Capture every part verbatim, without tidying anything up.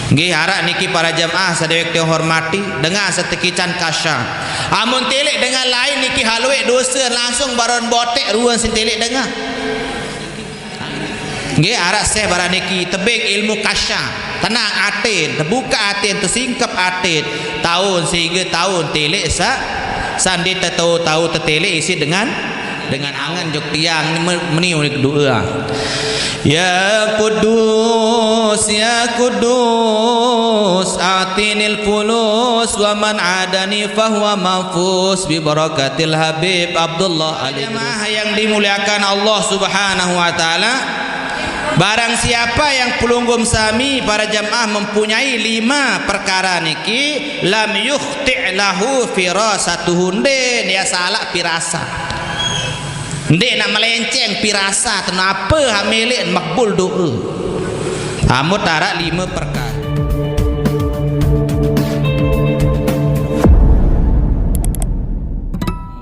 Nggih, araq niki para jamaah saq dewek tiang hormati, dengan saq tekican kasya. Amun tilik dengan lain niki haluek dose langsung baron botek ruan sing tilik dengan. Nggih, araq seh barang niki tebeng ilmu kasya. Tenang atin, tebuka atin, tesingkep atin. Taun sehingga taun tilik saq sandi tetau tau tetilik isi dengan dengan angen jok tiang me-, meni unik doa. Ya Quddus, ya Quddus, atinil fulus wa man adani fahuwa mafus bi barakatil Habib Abdullah Ali. Jamaah yang dimuliakan Allah Subhanahu wa taala, barang siapa yang pelungguh sami para jamaah mempunyai lima perkara niki, lam yukhti' lahu firasatuhu, ndeq, ndeq salah pirasat. Ndeq nak melenceng pirasat, napa hak milik makbul doa. Amut araq lime perkara.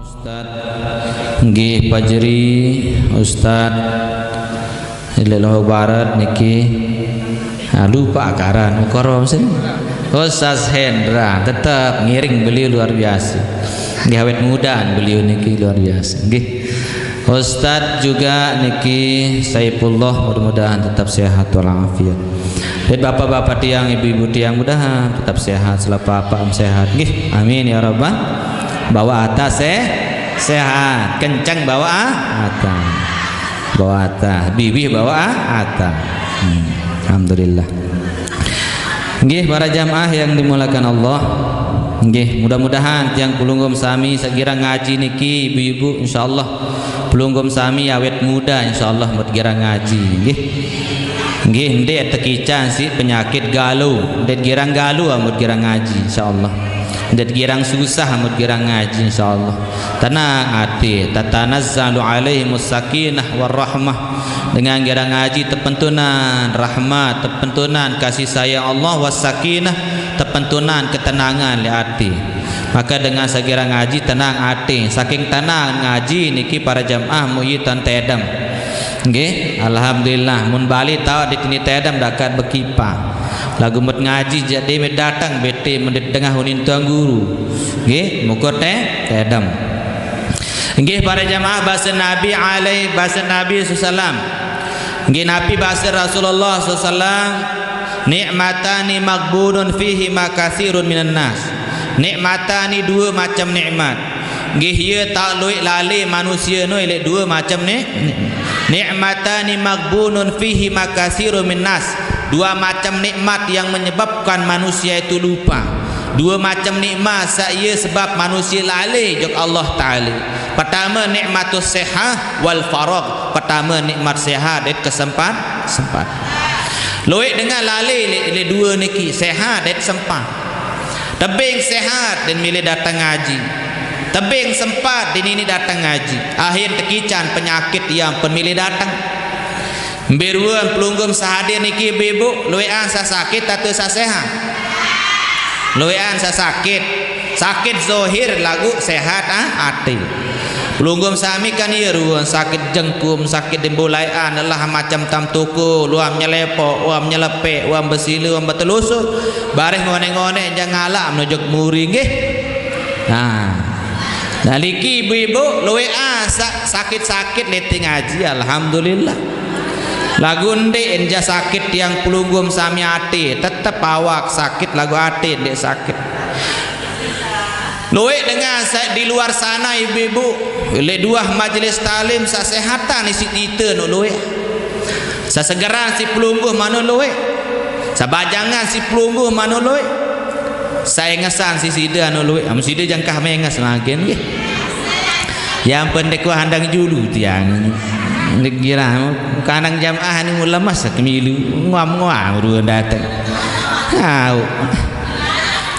Ustaz. Nggih, Fajri, Ustaz. Leq Lombok Barat niki. Ah, lupa karan, Mukarram sini. Ustaz Hendra, tetap ngiring beliau luar biasa. Nggih, awet muda beliau niki luar biasa. Nggih. Ustaz juga niki Saifullah, mudah-mudahan tetap sehat walafiat. Dan bapak-bapak tiang, ibu-ibu tiang, mudahan tetap sehat, selalu bapak sehat. Nggih, amin ya rabbal. Bawa atas eh, sehat, kenceng bawa ah, atas. Bawa atas, bibih bawa ah, atas. Hmm, alhamdulillah. Nggih, para jamaah yang dimuliakan Allah. Nggih, mudah-mudahan tiang pelungguh sami saq girang ngaji niki, ibu-ibu, insyaallah pelungguh sami awet muda, insyaallah mut girang ngaji. Nggih. Nggih, ndeq tekican siq penyakit galu, ndeq girang galu mut girang ngaji, insyaallah. Ndeq girang susah mut girang ngaji, insyaallah. Tenang ati, tatanazzalu alaihimus sakinah warahmah. Dengan girang ngaji tepentunan rahmat, tepentunan kasih sayang Allah, was sakinah, tepentunan ketenangan leq ati. Maka dengan saq girang ngaji tenang ati. Saking tenang ngaji niki para jamaah muitan tedem. Nggih, alhamdulillah. Mun bale taoq ditini tedem dakat bekipah. Laguq mut ngaji jaq demen dateng bete mendit dengah unin tuan guru. Nggih, mukut te-, tedem. Nggih, para jamaah, base Nabi alaih-, base Nabi sallallahu alaihi wasallam. Nggih, napi base Rasulullah sallallahu alaihi wasallam, "Ni'matani maghbunun fihima katsirun minan nas." Ni'matani, due macem nikmat. Nggih, ie taoq lueq lale manusie no leq due macem ni-, ni-, ni'matani maghbunun fihima katsirun minan nas. Dua macem nikmat yang menyebabkan manusia itu lupa. Due macem nikmat saq ie sebab manusie lale jok Allah Taala. Pertame, nikmatus sihah wal faragh. Pertame, nikmat sehat dait kesempat-, sempat. Lueq dengan lale leq, leq due niki, sehat dait sempat. Tebeng sehat dait mele dateng ngaji. Tebeng sempat dait nini dateng ngaji. Akhir tekican penyakit ie ampoqn mele dateng. Mbe ruan pelungguh saq hadir niki, ibu-ibu, lueqan saq sakit atau saq sehat? Lueqan saq sakit. Sakit zohir laguq sehat, ah, ati. Pelungguh sami kan ie ruan sakit jengkum, sakit dembulaeqan, lelah macem tam toko, luam nyelepoq, luam nyelepeq, luam besile, luam betelusur. Bareh ngoneq-ngoneq jaq ngalaq menuju kemuri, nggih. Nah. Nah, niki ibu-ibu, lueqan sa-, sakit-sakit leq tiang ngaji, alhamdulillah. Laguq ndeq enjah sakit tiang pelungguh sami ati, tetep awak sakit laguq ati ndeq sakit. Lueq dengan sa-, di luar sana, ibu-ibu, leq due majelis taklim saq sehatan isiq ite no lueq. Saq segeran siq pelungguh mano lueq. Saq bajangan siq pelungguh mano lueq. Saq engesan siq side anu lueq. Amun side jangkah menges mangkin nggih. Yang penting ku handang julu tiang. Ndeq girang kandang jamaah ni mun lemes kemilu. Nguam-nguam rue dateng. Au.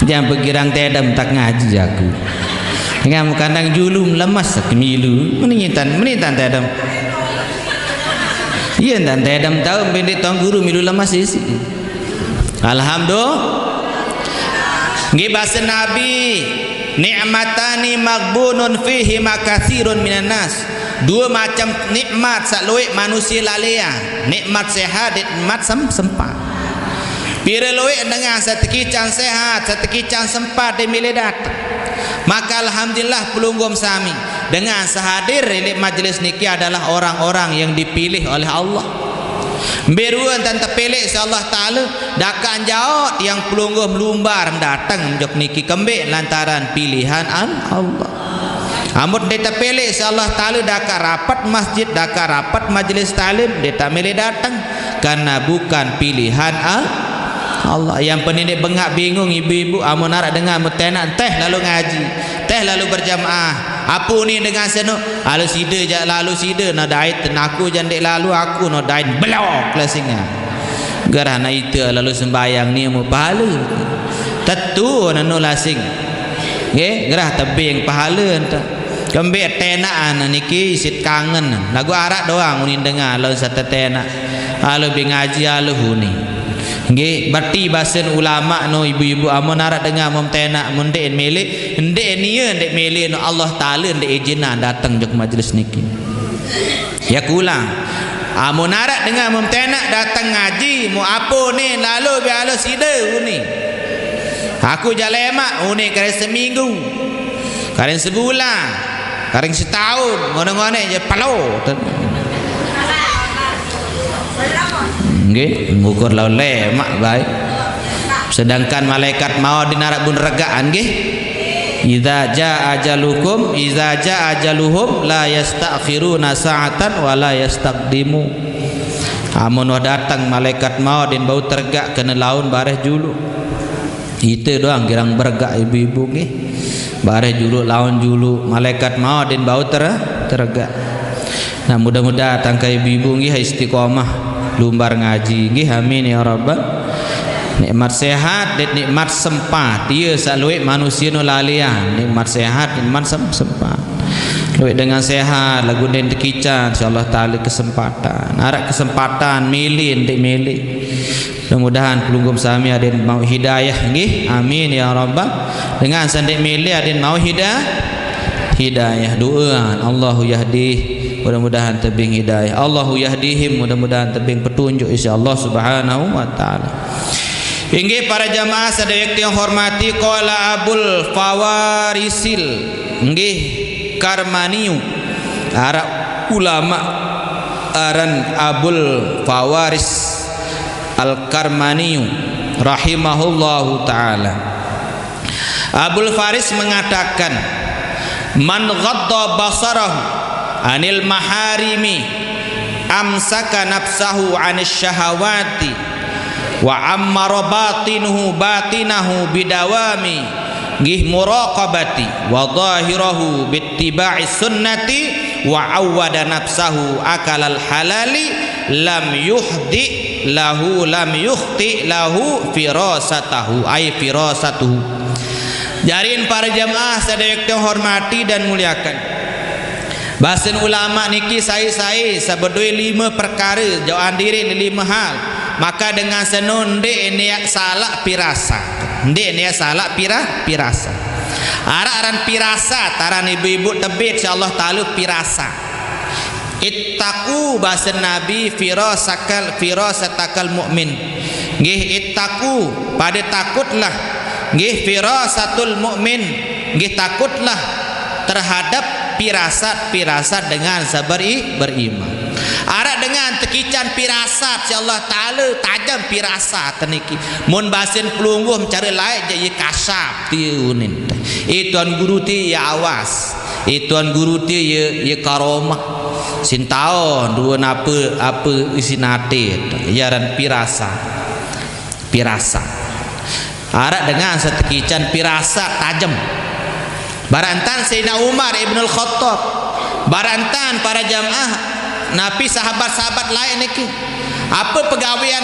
Jam begirang tedem tak ngaji aku. Ngam kandang julu lemes kemilu. Menitan, menitan tedem. Iya, ntan tedem tau mbe ndeq tuan guru milu lemes isiq. Alhamdulillah. Nggih, base Nabi, "Ni'matani maghbunun fihima katsirun minan nas." Due macem nikmat saq lueq manusie lalean. Nikmat sehat, nikmat sem-, sempat. Pire luwih dengan satekicang sehat, satekicang sempat dimilih dateng. Maka alhamdulillah pelungguh sami dengan sehadir di majlis niki adalah orang-orang yang dipilih oleh Allah. Mbe ruen tan tepilih si Allah Taala, dakak jaot yang pelungguh melumbar dateng jok niki kembe lantaran pilihan an Allah. Amun ndeq tepilih si Allah Taala, dakak rapet masjid, dakak rapet majelis taklim, ndeq temilih dateng, karena bukan pilihan a-, Allah. Yang penting ndeq bengaq bingung ibu-ibu, amun araq dengan metenak, teh lalu ngaji, teh lalu berjamaah. Ape ni dengan seno? Lalu side jaq, lalu side, no dait, ten aku jaq ndeq lalu, aku no dait, belok lah singa. Gerah na ite lalu sembayang ni mu pahala. Tetu nenu lasing. Nggih, gerah tebing pahala ente. Kembe tenaqan niki isit kangen. Lagu araq doang unin dengar laun sate tenaq. Alo bi ngaji alo huni. Nggih, berarti basen ulama no ibu-ibu amun araq dengar mem tenaq mun ndeq mele, ndeq nie, ndeq mele no Allah Taala ndeq izinan dateng jok majelis niki. Ya kulang. Amun araq dengar mem tenaq dateng ngaji, mu ape ni lalu bi alo side uni. Aku jaq lemaq uni kare seminggu. Karen sebulan, karen setaun, ngono-ngono je pelo. Nggih, ngukur laun lemaq bae. Sedangkan malaikat maut din araq bun regaan nggih. Idza jaa ajalukum, idza jaa ajaluhum la yasta'khiruna sa'atan wa la yastaqdimu. Amun wah dateng malaikat maut din bau teregak kene laun bareh julu. Ite doang girang beregak ibu-ibu nggih. Bareh julu laun julu malaikat maut din bau tere-, teregak. Nah, mudah-mudahan tangkai ibu-ibu nggih istiqomah lumbar ngaji nggih. Amin ya rabbal. Nikmat sehat dan nikmat sempat. Iya saq lueq manusia no lalian. Nikmat sehat, nikmat sem-, sempat. Lueq dengan sehat, laguq ndeq tekican, insyaallah taala kesempatan. Araq kesempatan, milih, ndeq milih. Mudah-mudahan pelungguh sami aden mau hidayah nggih. Amin ya rabbal. Dengan saq ndeq milih aden mau hida-, hidayah. Doa, Allahu yahdi. Mudah-mudahan tebing hidayah. Allahu yahdihim. Mudah-mudahan tebing petunjuk insyaallah subhanahu wa taala. Inggih para jamaah saq tiang hormati, qala Abul Fawarisil. Nggih, Karmaniu. Araq ulama aran Abul Fawaris Al-Karmaniu rahimahullahu taala. Abul Faris mengatakan, "Man ghadda basarahu anil maharimi, amsaka nafsahu anis syahawati, wa ammara batinuhu, batinahu bidawami, nggih, muraqabati, wa zahirahu bittiba'i sunnati, wa awwada nafsahu akalal halali, lam yuhdi lahu, lam yukhti lahu firasatahu," ay firasatuhu. Jarin para jamaah saq tiang hormati dan muliakan. Basen ulama niki sai-sai saq bedoe lime perkare, jaoqan diriq leq lime hal. Maka dengan seno ndeq niat salaq pirasat. Ndeq niat salaq pira-, pirasat. Araq aran pirasat, aran ibu-ibu tebit, insyaallah taala pirasat. Ittaqu, basen Nabi, firasakal, firasatakal mukmin. Nggih, ittaqu, pade takutlah. Nggih, firasatul mukmin. Nggih, takutlah terhadap pirasat-pirasat dengan saq beri-, beriman. Araq dengan tekican pirasat, insyaallah taala tajam pirasat niki. Mun basen pelungguh care laeq jaq ye kasap tie unin. Eh, Tuan Guru tie ye awas. Eh, Tuan Guru tie ye, ye karomah. Sintaon ruen ape, ape isin ate. Ye aran pirasat. Pirasat. Araq dengan saq tekican pirasat tajem. Barantan Sayyidina Umar ibnul Khattab. Barantan para jamaah napi sahabat-sahabat laeq niki. Ape pegawean,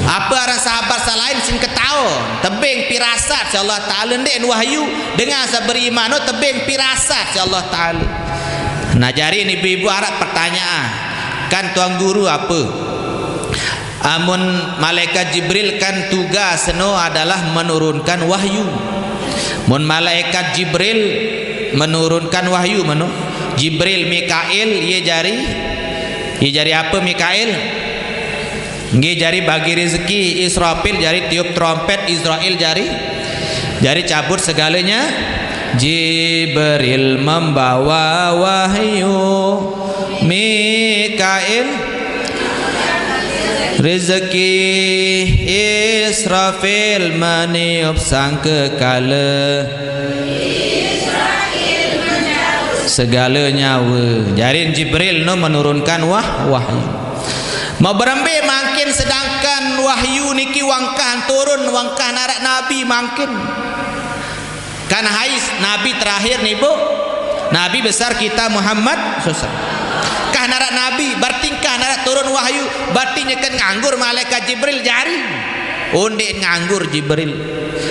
ape aran sahabat saq lain sing ketaon? Tebeng pirasat, insyaallah taala ndeqn wahyu. Dengan saq beriman no tebeng pirasat, insyaallah taala. Nah, jarin ibu-ibu araq pertanyaan. Kan Tuan Guru ape? Amun malaikat Jibril kan tugasno adalah menurunkan wahyu. Mun malaikat Jibril menurunkan wahyu meno, Jibril, Mikail, ye jari, ye jari ape Mikail? Nggih, jari bagi rezeki, Israfil jari tiup trompet, Israel jari, jari cabut segalanya. Jibril membawa wahyu, Mikail rezeki, Israfil meniup sangkakala. Segala nyawa. Jari Jibril nu menurunkan wah, wahyu. Mau berembe mangkin sedangkan wahyu niki wangkah turun, wangkah narak nabi mangkin. Kan hai nabi terakhir ni, Bu. Nabi besar kita Muhammad sallallahu alaihi wasallam. Kah narak nabi, berarti kah narak turun wahyu, berarti nyeken nganggur malaikat Jibril jari. Undik nganggur Jibril.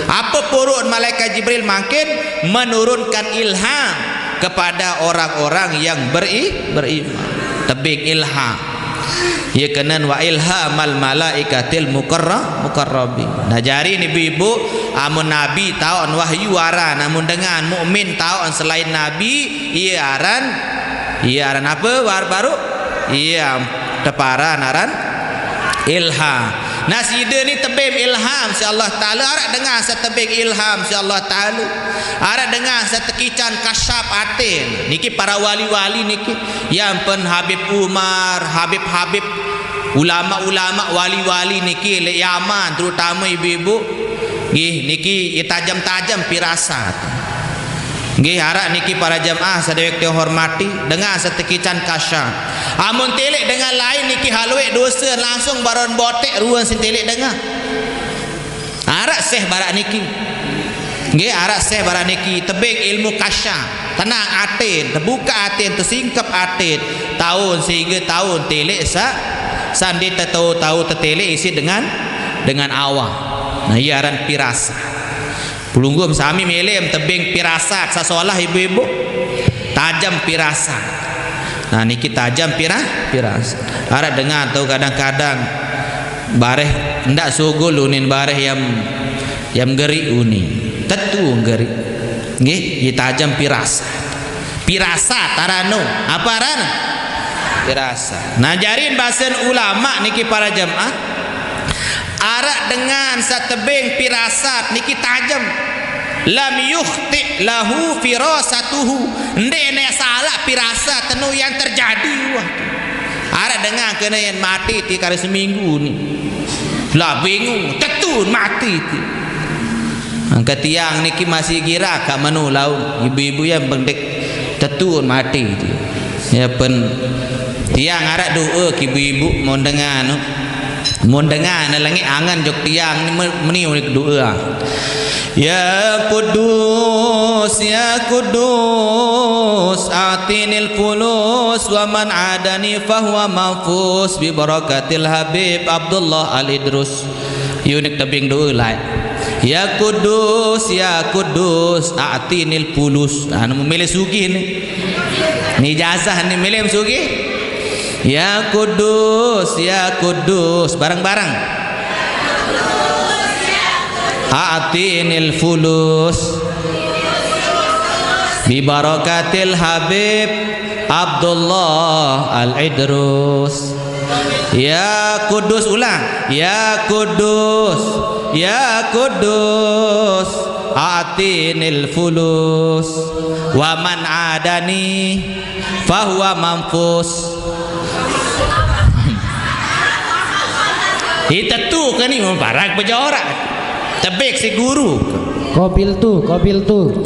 Apa purun malaikat Jibril mangkin? Menurunkan ilham kepada orang-orang yang beri-, beriman. Tebing ilham. Ia kenen wa ilhamal malaikatil mukarra-, mukarrabin. Nah, jari ni ibu-ibu, amun nabi taun wahyu aran, amun dengan mukmin taun selain nabi, ia aran, ia aran apa? War-, baru? Ia teparan aran ilham. Nah, sida ni tebing ilham si Allah Taala, arak dengar setebing ilham si Allah Taala. Arak dengar setekican kasyaf atin. Niki para wali-wali niki. Yang pen Habib Umar, Habib-Habib, ulama-ulama, wali-wali niki lek Yaman, terutama ibu-ibu. Nggih, niki ya tajam-tajam pirasat. Nggih, arak niki para jemaah sadaya kita hormati, dengar setekican kasyaf. Amun tilik dengar lain niki haluik dosa langsung baron botek ruang sing tilik dengar. Arak seh barak niki. Nggih, arak seh barak niki tebing ilmu kasyaf. Tenang atin, terbuka atin, tersingkep atin. Taun sehingga taun tilik sa sandi tetau-tau tetilik isi dengan, dengan awak. Nah, ia aran pirasat. Pelungguh sami milim tebing pirasat sasolah ibu-ibu. Tajam pirasat. Nah, niki tajam pira-, pirasat. Arak dengar tu kadang-kadang bareh ndak sugul unin bareh yang, yang gerik unin. Tetu gerik. Nggih, ia tajam pirasat. Pirasat aranu. Apa aran? Pirasat. Nah, jarin basen ulama niki para jemaah. Arak dengan satebing pirasat niki tajem. Lam yukhti lahu firasatuhu. Ndene salah pirasat tenu yang terjadi. Wah. Arak dengan kena yang mati ti kali seminggu ni. Lah bingung, tetun mati ti. Angka tiang niki masih gira ka menu laun. Ibu-ibu yang bendek tetun mati ti. Ya pen tiang arak doa ke ibu-ibu mau dengar nu. Mun dengar na langit angan jok tiang ni me-, meni unik doa. Ya Kudus, ya Kudus, atinil fulus wa man adani fahuwa mafus bi barakatil Habib Abdullah Al Idrus. Unik tebing doa lai. Ya Kudus, ya Kudus, atinil fulus. Anu memilih sugih ni. Ni ijazah ni milih sugih. Ya Kudus, ya Kudus, bareng-bareng. A'tinil fulus bi barakatil Habib Abdullah Al Idrus. Ya Kudus, ulang. Ya Kudus, ya Kudus, a'tinil fulus. Wa man adani fahuwa manfus. Ita tu kan ni memparang pejorak. Tebik si guru. Kobil tu, kobil tu.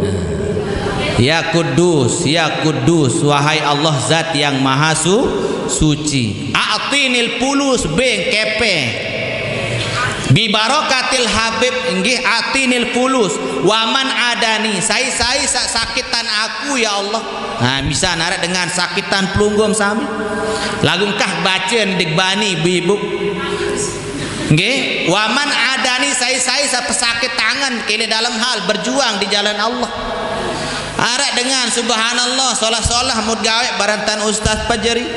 Ya Kudus, ya Kudus, wahai Allah Zat yang Maha Su-, Suci. A'tinil fulus beng kepe. Bi barakatil Habib nggih atinil fulus. Waman adani, sai-sai sak sakitan aku ya Allah. Ha, bisa narak dengan sakitan pelunggum sami. Lagu engkah baca ni digbani ibu-ibu. Nggih, waman adani sai-sai sa pesakit tangan kele dalam hal berjuang di jalan Allah. Arak dengan subhanallah, solah-solah mut gawe barantan ustaz pajeri.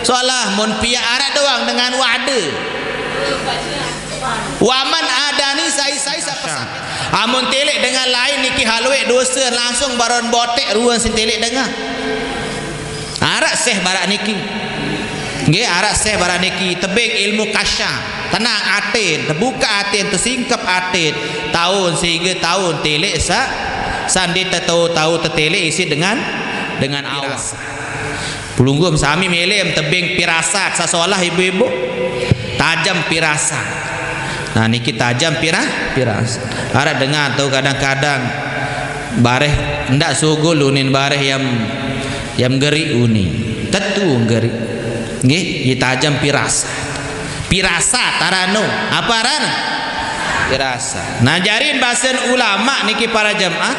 Solah mun pia arak doang dengan wade. Waman adani sai-sai sa pesakit. Amun tilik dengan lain niki haluik dosa langsung baron botek ruang sin tilik dengan. Arak seh barak niki. Nggih, arak seh barak niki tebing ilmu kasyaf. Tenang atin, tebuka atin, tesingkep atin. Taun sehingga taun telek sa, sandi tetau-tau tetelek isi dengan, dengan awak. Pelungguh sami melem tebing pirasat, sasolah ibu-ibu. Tajam pirasat. Nah, niki tajam pira-, pirasat. Arep dengar tu kadang-kadang bareh ndak sugul unin bareh yam, yam gerik uni. Tetu gerik. Nggih, ye tajam pirasat. Pirasat arano. Apa aran? Pirasat. Nah, jarin basen ulama niki para jemaah.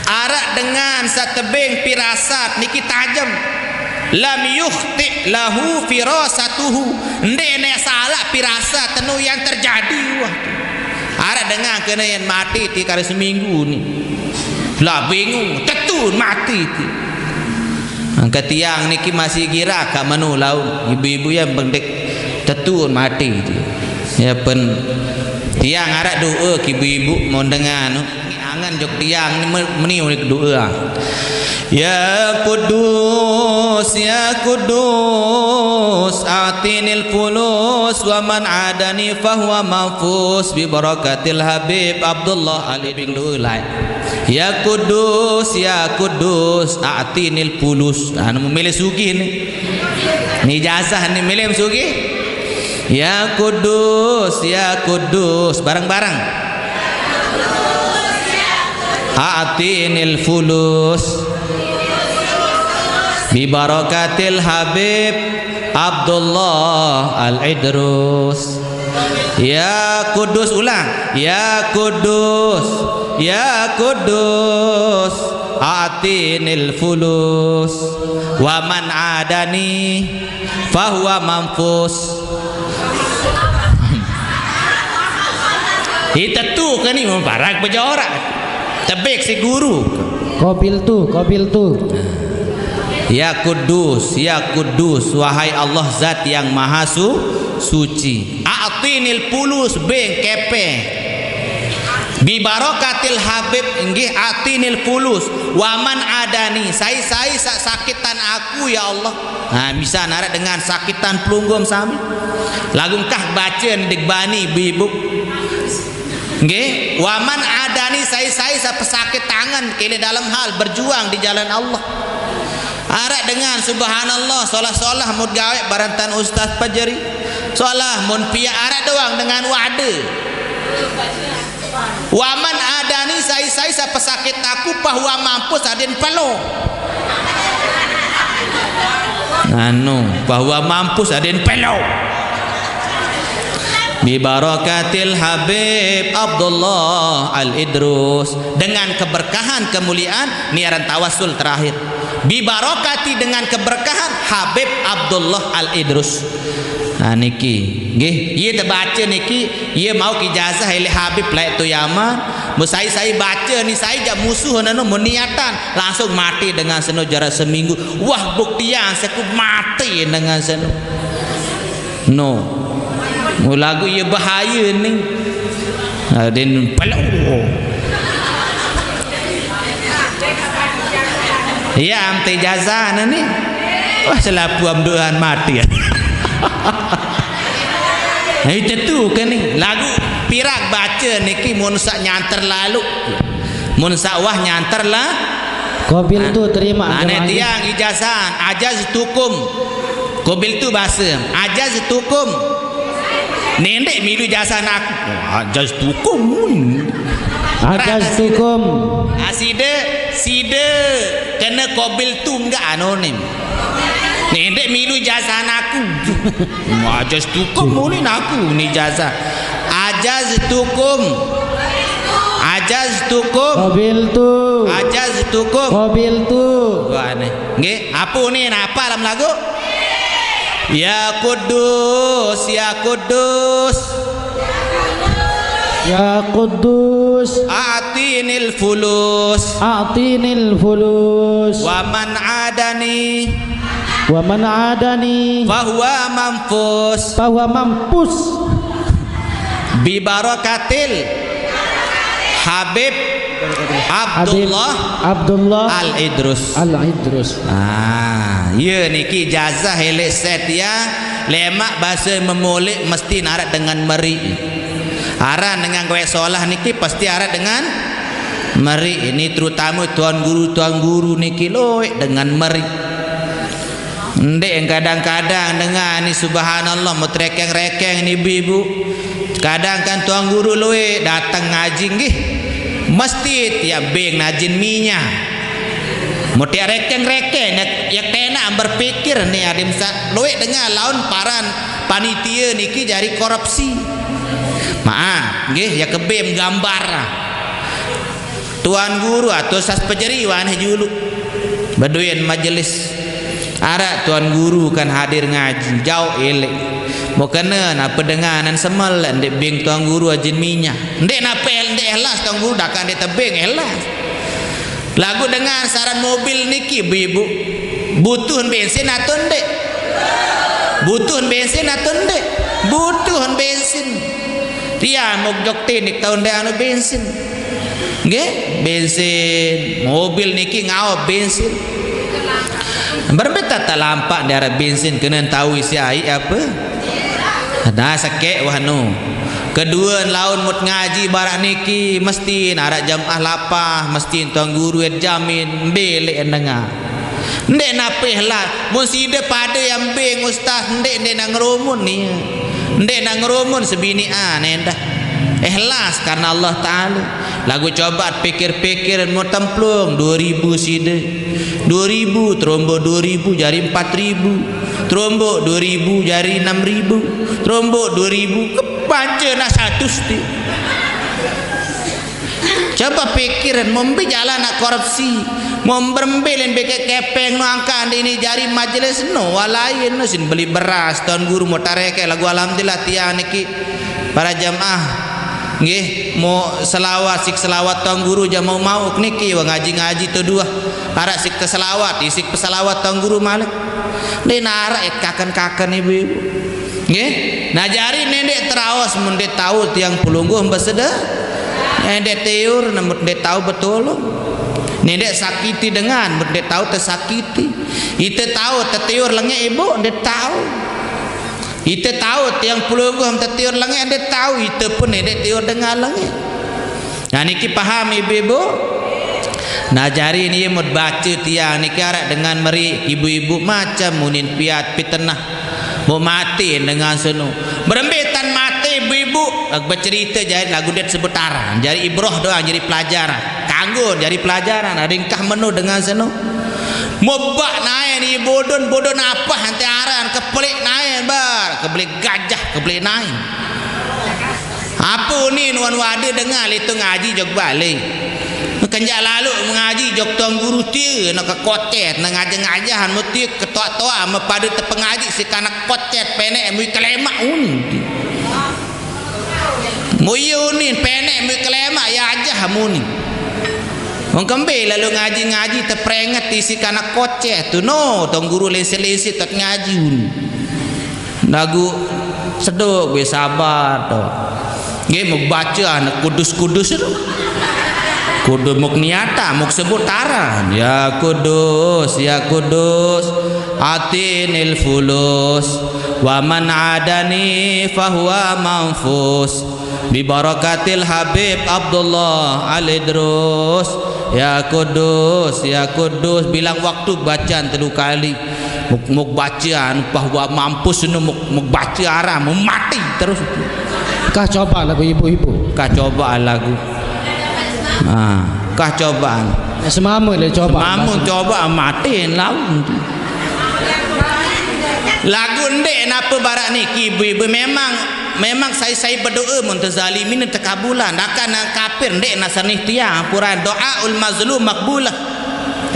Arep dengan satebing pirasat niki tajem. Lam yukhti lahu firasatuhu. Ndeq ne salah pirasat tenu yang terjadi. Wah. Arep dengan kene yang mati ti kali seminggu ni. Lah bingung, tetun mati ti. Angkat tiang niki masih gira kak menu laun. Ibu-ibu yang bendek tetun mati ti. Ya pen tiang arep doa ke ibu-ibu mau dengan. Angan jok tiang ni me-, meni unik doa. Ya Kudus, ya Kudus, atinil fulus wa man adani fahuwa mahfus bi barakatil Habib Abdullah Ali bin Dulai. Ya Kudus, ya Kudus, atinil fulus. Anu memilih sugih ni. Ni jazah ni milih sugih. Ya Kudus, ya Kudus. Bareng-bareng. A'tinil fulus bi barakatil Habib Abdullah Al-Idrus. Ya Kudus, ulang. Ya Kudus, ya Kudus, a'tinil fulus. Wa man adani fahuwa manfus. Ite tu ke ni membarang pejorak. Tebik si guru. Kobil tu, kobil tu. Ya Kudus, ya Kudus, wahai Allah Zat yang Maha Su-, Suci. A'tinil fulus, beng kepe. Bi barakatil Habib, inggih, a'tinil fulus. Wa man adani, sai-sai sak sakitan aku, ya Allah. Nah, bisa narak dengan sakitan pelunggum sami. Lagu engkah baca ni dek bani ibu-ibu. Nggih, wa man adani, sai-sai sa pesakit tangan kene dalam hal berjuang di jalan Allah. Arek dengan subhanallah, solah-solah mut gawe barantan Ustaz Pajeri. Solah mun pia arek doang dengan wade. Wa man adani, sai-sai sa pesakit aku, bahwa mampus adin pelo. Anu, bahwa mampus adin pelo. Bi barakatil Habib Abdullah Al Idrus, dengan keberkahan kemuliaan niaran tawasul terakhir. Bi barakati, dengan keberkahan Habib Abdullah Al Idrus. Nah niki, nggih, iye tebaca niki, iye mau ijazah ile Habib laik tu Yaman. Mesai-sai baca ni sai jak musuh nano meniatan langsung mati dengan seno jarak seminggu. Wah, buktian seku mati dengan seno. No. Mu lagu iye bahaya ni. Adin pelu. Iya, am te jazana ni. Wah, selapu am doan mati. Nah, itu tu kan ni. Lagu pirak baca niki mun sak nyanter lalu. Mun sak wah nyanter lah. Kobil tu terima. Ane tiang ijazah, ajaz tukum. Kobil tu bahasa, ajaz tukum. Nendek milu jazah nak. Ajaz tukum. Ajaz tukum. Aside, side kena kobil tu enggak anonim. Nendek milu jazah aku. Ajaz tukum muni naku ni jazah. Ajaz tukum. Ajaz tukum. Kobil tu. Ajaz tukum. Kobil tu. Wah ni. Nggih, apa ni napa dalam lagu? Ya Kudus, ya Kudus. Ya Kudus. A'tinil fulus. A'tinil fulus. Wa man adani. Wa man adani. Fahuwa manfus. Fahuwa manfus. Bi barakatil Habib Abdullah Abdullah Al Idrus. Al Idrus. Ah, iya niki jazah elek set ya. Lemak basa memolek mesti narak dengan meri. Aran dengan gawe solah niki pasti arak dengan meri. Ini terutama tuan guru, tuan guru niki loek dengan meri. Ndek kadang-kadang dengan ni, subhanallah, mau terekeng-rekeng ni ibu-ibu. Kadang kan tuan guru loek datang ngaji nggih. Mesti tiap beng najin minya. Mau tiap rekeng-rekeng ya, ya kena berpikir ni adim sa loek dengan laun paran panitia niki jari korupsi. Maaf, nggih ya kebem gambar. Tuan guru atau sas pejeri waneh julu. Beduin majelis. Arak tuan guru kan hadir ngaji, jauh elek. Mau kena napa dengan nan semel ndek beng tuan guru ajin minya. Ndek napa el-, ndek ikhlas tuan guru dah kan ndek tebeng ikhlas. Lagu dengan saran mobil niki ibu-ibu. Butuh bensin atau ndek? Butuh bensin atau ndek? Butuh bensin. Dia mau jok tinik tahun dia anu bensin. Nggih, bensin, mobil niki ngawap bensin. Berembe tata lampak di arah bensin kena tahu isi ai apa? Nah, sekek wah nu. Kedua laun mut ngaji barak niki mesti narak jamaah lapah, mesti tuan guru et jamin belek dengar. Ndek napih lah, mun sida pada yang beng ustaz, ndek, ndek nak ngerumun ni. Ndek nak ngerumun sebini ah nendah. Ikhlas karena Allah Taala. Lagu coba pikir-pikir mau templung dua ribu sida. Dua ribu, terombok dua ribu jari empat ribu. Terombok dua ribu jari enam ribu. Terombok dua ribu, kepanca nak satu siti. Coba pikiran, mau mbe jalan nak korupsi, mau berembe len beke kepeng no angka ande ini jari majelis no, walain no sin beli beras tuan guru mau tareke lagu alhamdulillah tiang niki para jamaah. Nggih, mau selawat sik selawat tuan guru jamaah mau niki wah ngaji-ngaji tu dua. Arak sik selawat, isik peselawat tuan guru malik. Ni narak kakan-kakan ibu-ibu. Nggih. Nah, jari nendek teraos mun ndak tahu tiang pelungguh beseda. Nendek tiur mun ndak tahu betulung. Nendek sakiti dengan mun ndak tahu tesakiti. Ite tahu tetiur lengek ibu ndak tahu. Ite tahu tiang pelungguh tetiur lengek ndak tahu. Ite pun nendek tiur dengan lengek. Nah, niki paham ibu-ibu? Nah, jari ni mut baca tiang niki arak dengan meri ibu-ibu macam munin piat pitenah. Mau mati dengan seno. Berembe tan mati ibu-ibu, bercerita jari lagu det sebut aran. Jari ibroh doang, jari pelajaran. Kanggo jari pelajaran, ringkah menu dengan seno. Mau bak naen ibu don, bodon apa hanti aran, kepelik naen bar, kepelik gajah, kepelik naen. Apa ni nuan wada dengar itu ngaji jok balik. Kenjak lalu mengaji jok tuan guru tia, nak ke kocet, nak ngajah-ngajahan, mau tia ketua-tua, mau pada tepengaji si kanak kocet, penek, mui kelemak uni. Mui uni, penek, mui kelemak, ya ajah muni. Wong kembe lalu ngaji-ngaji, teprenget isi kanak kocet, tu no, tuan guru lensi-lensi, tot ngaji uni. Lagu sedok gue sabar to. Nggih mau baca anak kudus-kudus itu. Kudu muk niata, muk sebut aran. Ya Kudus, ya Kudus, atinil fulus. Wa man adani fahuwa manfus. Bi barakatil Habib Abdullah Al Idrus. Ya Kudus, ya Kudus. Bilang waktu bacaan telu kali. Muk, muk bacaan bahwa mampus ini muk, muk baca arah mau mati terus. Kah coba lagu ibu-ibu. Kah coba lagu. Ah, kah cobaan. Ya, semama le coba. Semama coba mati lagu. Lagu ndek napa barak niki ibu-ibu memang memang sai-sai berdoa mun tezalimin tekabulan. Dakan nang kafir ndek nasanih tiang ampura doa ul mazlum makbulah.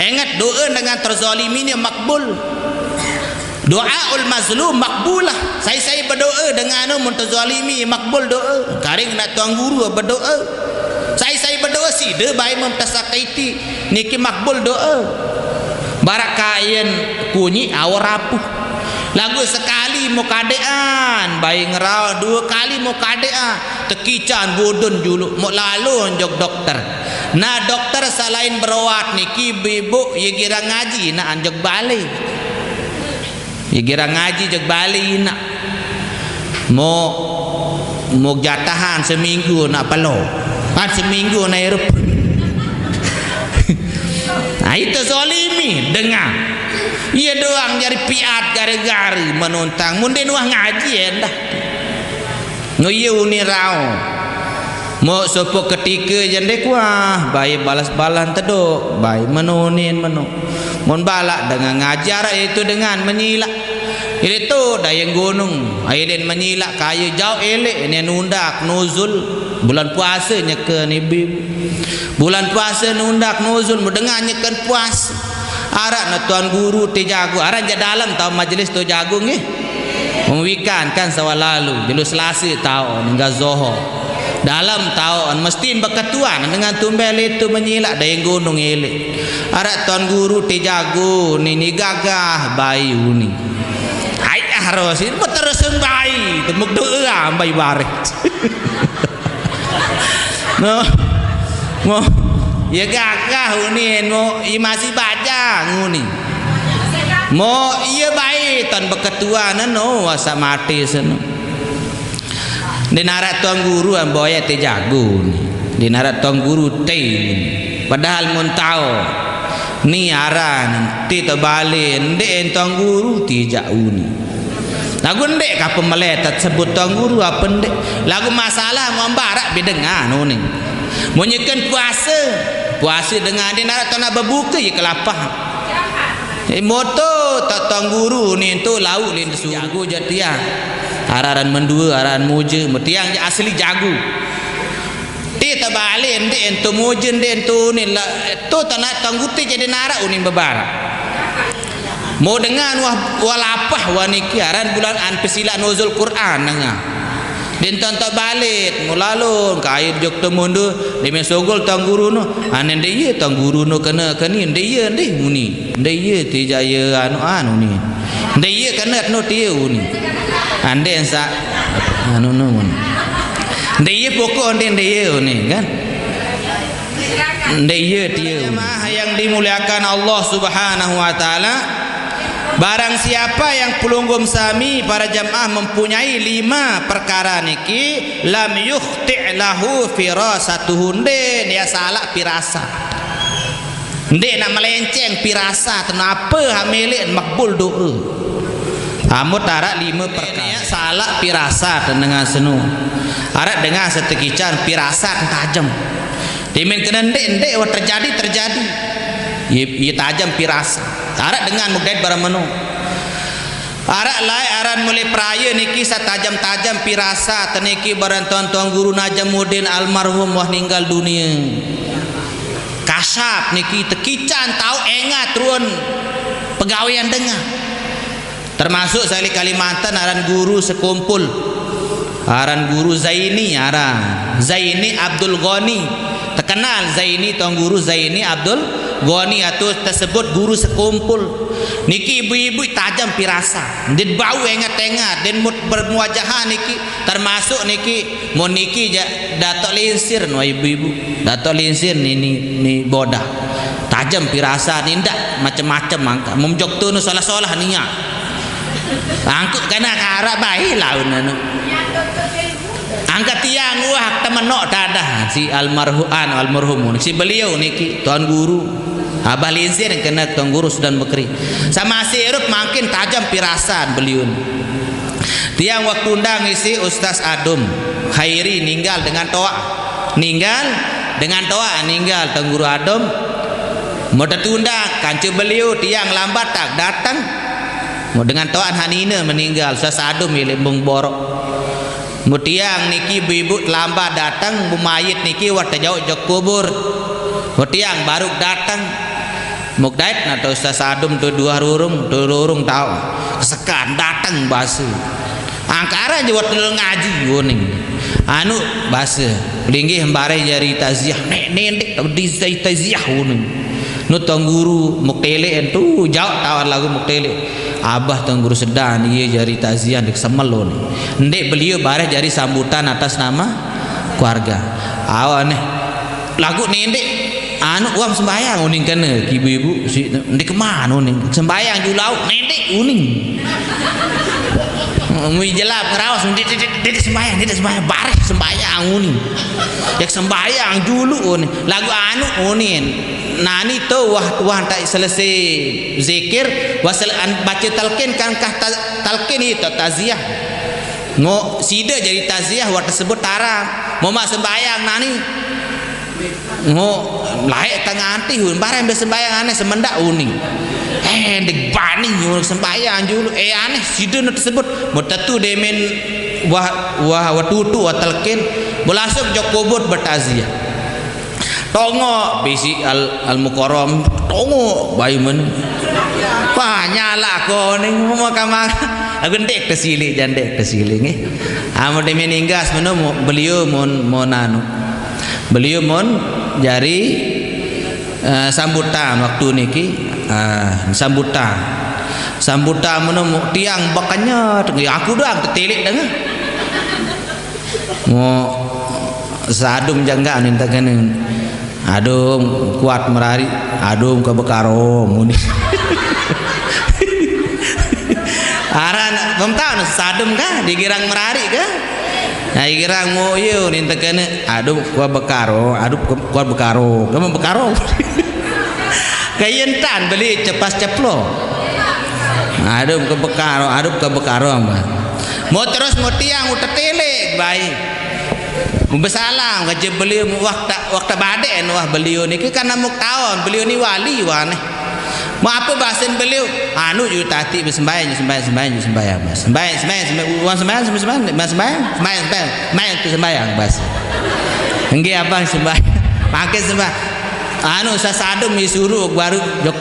Ingat doa dengan terzalimin yang makbul. Doaul mazlum makbulah. Sai-sai berdoa dengan anu mun tezalimi makbul doa. Karing nak tuan guru berdoa. Sai-sai berdoa sida bai mun tesakiti niki makbul doa. Barak kain kunyi awar rapuh. Lagu sekali mau kadean bai ngerau, dua kali mau kadean tekican bodon julu mau lalu jok dokter. Nah dokter selain berawat niki ibu-ibu ye kira ngaji nak anjok balik. Ye kira ngaji jeg bali nak. Mo, mo jatahan seminggu nak pelo. Kan seminggu nak irup. Nah, itu zalimi, dengar. Iya doang jari piat gara-gara menuntang. Mun den wah ngaji endah. No iya uni rao. Mo sopo ketike jende kuah, bae balas-balan tedok, bae menonin meno. Mon balak dengan ngajar itu dengan menyilak. Ile tu dayeng gunung, aye den menyilak kaye jauh elek, ini nundak nuzul. Bulan puasa nyeke nibi. Bulan puasa nundak nuzul, mu dengan nyeken puasa. Arak na tuan guru ti jago, arak ja dalam tau majelis tu jago nggih. Wong wikan kan sawal lalu, jelo Selasa tau ninggal Zohor. Dalam tau mesti beketuan dengan tumbel itu menyilak dayeng gunung elek. Arak tuan guru ti jago ni, ni gagah bayu ni. Ai ah rosin beterusun bayi, temuk doa ambai barit. No. Mo, ye gagah unin, mo, i masih bajang uni. Mo, iye bae tan beketuan no, wasa mati seno. Den arak tuan guru amboya te jago ni. Den arak tuan guru te ni. Padahal mun tau ni aran ti tebale ndek tuan guru ti jak uni. Lagu ndek ka pemeletat sebut tuan guru apa ndek? Lagu masalah ngombarak bidengan uni. Munyikan puasa, puasa dengan den arak tuan bebuka ye kelapah. Eh, moto tak tuan guru ni tu lauk lin suku jatiah. Araran mendua, araran muja, metiang asli jago. Ti tabalik ndek ento muja ndek ento ni la tu tanak tuan guru ti jadi narak unin bebarak. Mo dengan wah, wah lapah wah niki aran bulan an pesilat nuzul Quran nengah. Den tontok balik, mo lalu kayu jok tu mundur, demi sogol tuan guru no. Anen de iye tuan guru no kena keni, de iye de muni. De iye ti jaya anu anu ni. De iye kena no ti uni. Ande sa anu no muni. De iye pokok ande de iye uni kan. Nde iya dia. Jamaah yang dimuliakan Allah Subhanahu wa taala, barang siapa yang pelunggum sami para jamaah mempunyai lima perkara niki, lam yukhti' lahu firasatuhu, nde dia salah pirasa. Nde nak melenceng pirasa, kenapa hamilik makbul doa. Amut arak lima perkara. Salah pirasa dengan senu. Arak dengan setekican pirasa tajam. Timin kena ndek-ndek wah terjadi, terjadi. Ye, ye tajam pirasa. Arak dengan mugdait barang menu. Arak lai aran mulai peraya niki satajam-tajam pirasa teniki barang tuan-tuan guru Najamuddin almarhum wah ninggal dunia. Kasap niki tekican tau engat ruan pegawean dengar. Termasuk sali Kalimantan aran guru sekumpul. Aran guru Zaini, aran Zaini Abdul Ghani. Terkenal Zaini, tuan guru Zaini Abdul Ghani atau tersebut guru sekumpul. Niki ibu-ibu tajam pirasa. Din bau engat-engat, din mut bermuajahan niki, termasuk niki, mun niki ja, Datuk Linsir no ibu-ibu. Datuk Linsir ni, ni, ni bodah. Tajam pirasa ni ndak macam-macam angka. Mumjok tu no salah-salah niat. Angkut kena karak baik laun anu. Angkat tiang wah temenok dadah si almarhum, anu, almarhum si beliau niki tuan guru. Abah Linsir yang kena tuan guru sudah bekeri. Sama si Erup makin tajam pirasan beliau ni. Tiang waktu undang isi Ustaz Adum Khairi ninggal dengan toa. Ninggal dengan toa, ninggal tuan guru Adum. Mau tertunda kanca beliau tiang lambat tak datang. Mau dengan toa Hanina meninggal Ustaz Adum ilembung borok. Mutiang niki ibu-ibu terlambat datang, bu mayit niki wah terjauh jok kubur. Mutiang baru datang. Mukdait na tu Ustaz Adum tu dua rurung, tu rurung tau. Kesekan datang basa. Angkara je wah tu ngaji uning. Anu basa. Linggih embare jari taziah. Nek nendik di taziah uning. Nu tuan guru muktelek tu jauh tawar lagu muktelek. Abah tuan guru sedang iya jari taziah di kesemelon. Ndek beliau bareh jari sambutan atas nama keluarga. Awa neh. Lagu ni ndek. Anu, wah, sembahyang uning kene, ibu-ibu, si, di kemana uning? Sembahyang julau, nenek uning. Mui jelap ngeraos, "Ndeq, ndeq, ndeq, ndeq sembahyang, ndeq sembahyang, baris sembahyang uning." Ya sembahyang julu uning. Lagu anu uning. Nani to wah, wah tak selesai zikir, wah sel-, an-, baca talqin kan kah ta-, talqin itu taziah. Ngo sida jadi taziah wah tersebut tara. Momak sembahyang nani. Ngo laik tengah antih un, bareng be sembahyang aneh semendak uning. Eh, dek bani nyuruh sembahyang julu. Eh, aneh sida nu tersebut. Mau tetu demen wah, wah, wah tutu, wah telkin. Belasuk jok kubur bertaziah. Tongo bisi al, al mukarom, tongo bayi men. Wah, nyala koning mau kamar. Aku ndek tersilik, jandek tersilik, eh. Amun demen inggas meno mo-, beliau mon, mon anu. Beliau mon jari, eh, sambutan waktu niki, eh, sambutan. Sambutan meno mo-, tiang bakanya, aku doang ketilik dengar. Mo sadum jangga ninta kene. Adum kuat merari, adum ke bekaro muni. Aran, belum tahu nah, sadum kah? Digirang merari kah? Nah, digirang mo iyo ninta kene. Adum kuat bekaro, adum ke-, kuat bekaro. Kamu bekaro. Kayentan beli cepas ceplo. Adum ke bekaro, adum ke bekaro, Mbah. Mau terus mau tiang udah telek, baik. Besalam, kaja beliau, waktu, waktu baden, wah, beliau niki karena muktaon, beliau ni wali, wah, nih. Mau apa bahasan beliau? Anu juga tadi, sembahyang, sembahyang, sembahyang, sembahyang, Mas. Sembahyang, sembahyang, sembahyang, uang sembahyang, sembahyang, sembahyang, sembahyang, sembahyang, sembahyang, sembahyang, Mas. Enggak apa sembahyang? Pakai sembahyang. Anu, sasadum disuruh baru jok.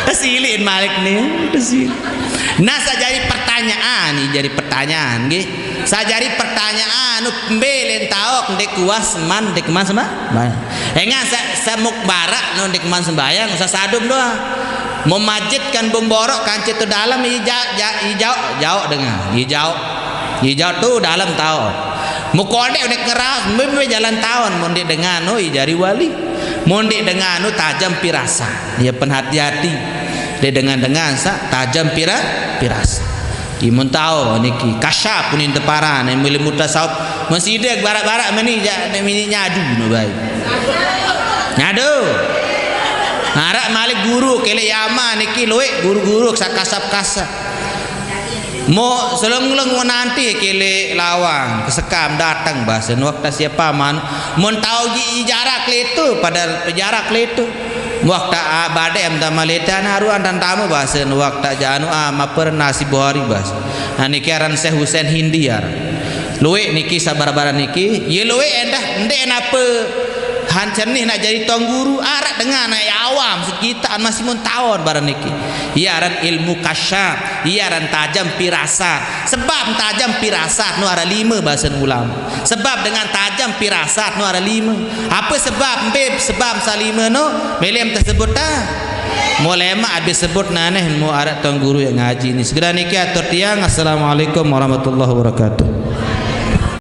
Kesilin malik nih, kesilin. Nah, saya jadi pertanyaan, nih, jadi pertanyaan, nggih. Saya jadi pertanyaan, nu mbe len taok ndek kuas man, ndek man sama? Baik. Enggak, sa-, samuk barak, nu ndek man sembahyang, sasadum doang. Memajitkan bomborok kancit tu dalam, ija-, ja-, ijau, jauh dengan, ijau. Ijau tu dalam taon. Mukode unik ngeras, mbe jalan taon, mondek dengan, oh, ijari wali. Mondek dengan, oh, tajam pirasa. Ya, penhati-hati. Dia dengan-dengan, sa, tajam pira-, pirasa. Imun taon, niki, kasyap, kuning teparan, yang milih mutasawuf. Masih dia barak-barak meni, ja-, meni nyadu, no, baik. Nyadu. Arak malik guru, kelek yama, niki, loik, guru-guru, sa kasap-kasap. Mo seleng-leng mo nanti kele lawang, kesekam dateng basen waktu siapa man, mon tau gi ijarah kletu, padahal ijarah kletu. Waktu a-, badem tama letan haruan dan tamu basen waktu janu a maper nasi buhari bas. Ani kiaran Syekh Husain Hindiar. Luwek niki sabar-baran niki, ye luwek endah, ndek napa. Han cenih nak jadi tuan guru, arak dengan nak awam sekitaan masih mun taon barang niki. Iya aran ilmu kasyaf, iya aran tajam pirasat. Sebab tajam pirasat nu aran lima bahasa ulama. Sebab dengan tajam pirasat nu aran lima. Apa sebab? Mbe sebab salima nu? Melem tersebut ta? Mulai mak habis sebut naneh mu arak tuan guru yang ngaji ni. Segera niki atur tiang. Assalamualaikum warahmatullahi wabarakatuh.